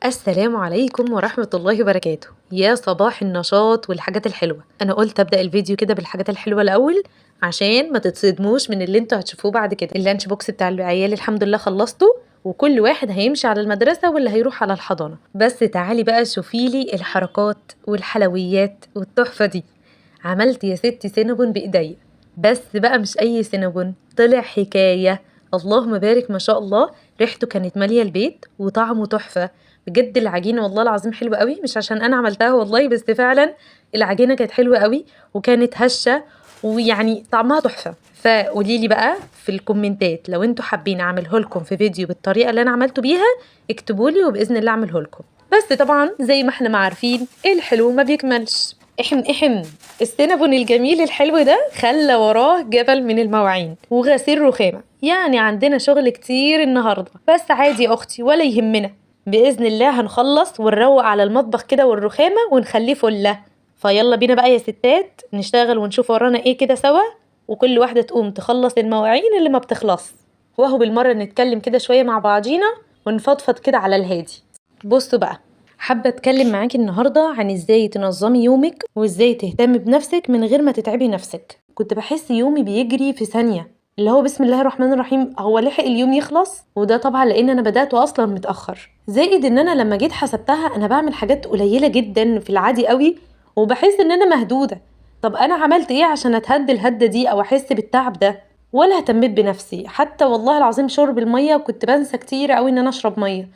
السلام عليكم ورحمة الله وبركاته. يا صباح النشاط والحاجات الحلوة. أنا قلت أبدأ الفيديو كده بالحاجات الحلوة الأول عشان ما تتصدموش من اللي انتوا هتشوفوه بعد كده. ال lunch box بتاع العيال الحمد لله خلصته، وكل واحد هيمشي على المدرسة واللي هيروح على الحضانة. بس تعالي بقى شوفيلي الحركات والحلويات والتحفة دي. عملت يا ستي سينابون بإيديا، بس بقى مش أي سينابون، طلع حكاية. اللهم بارك ما شاء الله، ريحته كانت مالية البيت وطعمه تحفة بجد. العجينة والله العظيم حلوة قوي، مش عشان أنا عملتها والله، بس فعلا العجينة كانت حلوة قوي وكانت هشة ويعني طعمها تحفة. فقولي لي بقى في الكومنتات لو انتوا حابين اعمله لكم في فيديو بالطريقة اللي انا عملته بيها، اكتبوا لي وباذن الله اعمله لكم. بس طبعا زي ما احنا ما عارفين الحلو ما بيكملش. احم احم، السينابون الجميل الحلو ده خلى وراه جبل من المواعين وغسيل رخامة، يعني عندنا شغل كتير النهارده. بس عادي يا اختي ولا يهمنا، باذن الله هنخلص ونروق على المطبخ كده والرخامه ونخليه فله. فيلا بينا بقى يا ستات نشتغل ونشوف ورانا ايه كده سوا، وكل واحدة تقوم تخلص المواعين اللي ما بتخلص، وهو بالمرة نتكلم كده شوية مع بعضينا ونفضفض كده على الهادي. بصوا بقى، حابة اتكلم معاكي النهارده عن ازاي تنظمي يومك وازاي تهتمي بنفسك من غير ما تتعبي نفسك. كنت بحس يومي بيجري في ثانية، اللي هو بسم الله الرحمن الرحيم، هو لحق اليوم يخلص؟ وده طبعا لان انا بدأته اصلا متأخر. زائد ان انا لما جيت حسبتها انا بعمل حاجات قليلة جدا في العادي قوي، وبحس ان انا مهدودة. طب انا عملت ايه عشان اتهد الهدة دي او احس بالتعب ده؟ ولا اهتميت بنفسي حتى والله العظيم. شرب المية كنت بنسى كتير قوي ان انا اشرب مية،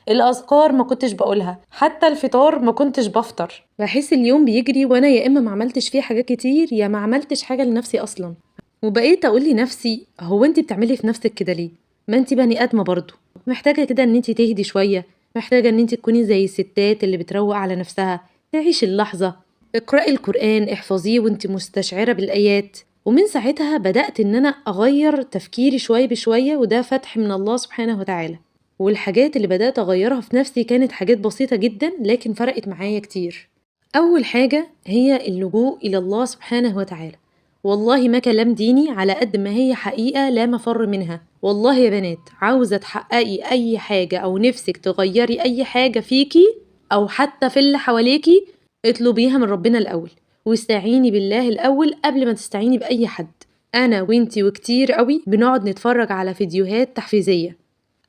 الاذكار ما كنتش بقولها، حتى الفطار ما كنتش بفطر. بحس اليوم بيجري وانا يا اما ما عملتش فيه حاجات كتير يا ما عملتش حاجة لنفسي اصلا. وبقيت اقول لنفسي هو انت بتعملي في نفسك كده ليه؟ ما انت بني ادمه برضو، محتاجه كده ان انت تهدي شوية، محتاجه ان انت تكوني زي الستات اللي بتروق على نفسها، تعيش اللحظة، اقرأي القرآن، احفظيه وانت مستشعره بالايات. ومن ساعتها بدأت ان انا اغير تفكيري شوية بشوية، وده فتح من الله سبحانه وتعالى. والحاجات اللي بدأت أغيرها في نفسي كانت حاجات بسيطة جدا لكن فرقت معايا كتير. أول حاجة هي اللجوء إلى الله سبحانه وتعالى. والله ما كلام ديني على قد ما هي حقيقة لا مفر منها. والله يا بنات، عاوزة تحققي أي حاجة أو نفسك تغيري أي حاجة فيكي أو حتى في اللي حواليكي، اطلبيها من ربنا الأول، واستعيني بالله الأول قبل ما تستعيني بأي حد. أنا وإنتي وكتير قوي بنقعد نتفرج على فيديوهات تحفيزية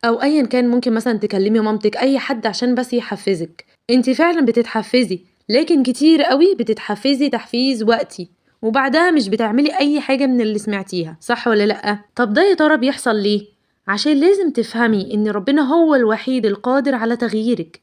أو أيا كان، ممكن مثلا تكلمي مامتك، أي حد عشان بس يحفزك. انت فعلا بتتحفزي، لكن كتير قوي بتتحفزي تحفيز وقتي وبعدها مش بتعملي أي حاجة من اللي سمعتيها، صح ولا لأ؟ طب ده يا ترى بيحصل ليه؟ عشان لازم تفهمي إن ربنا هو الوحيد القادر على تغييرك.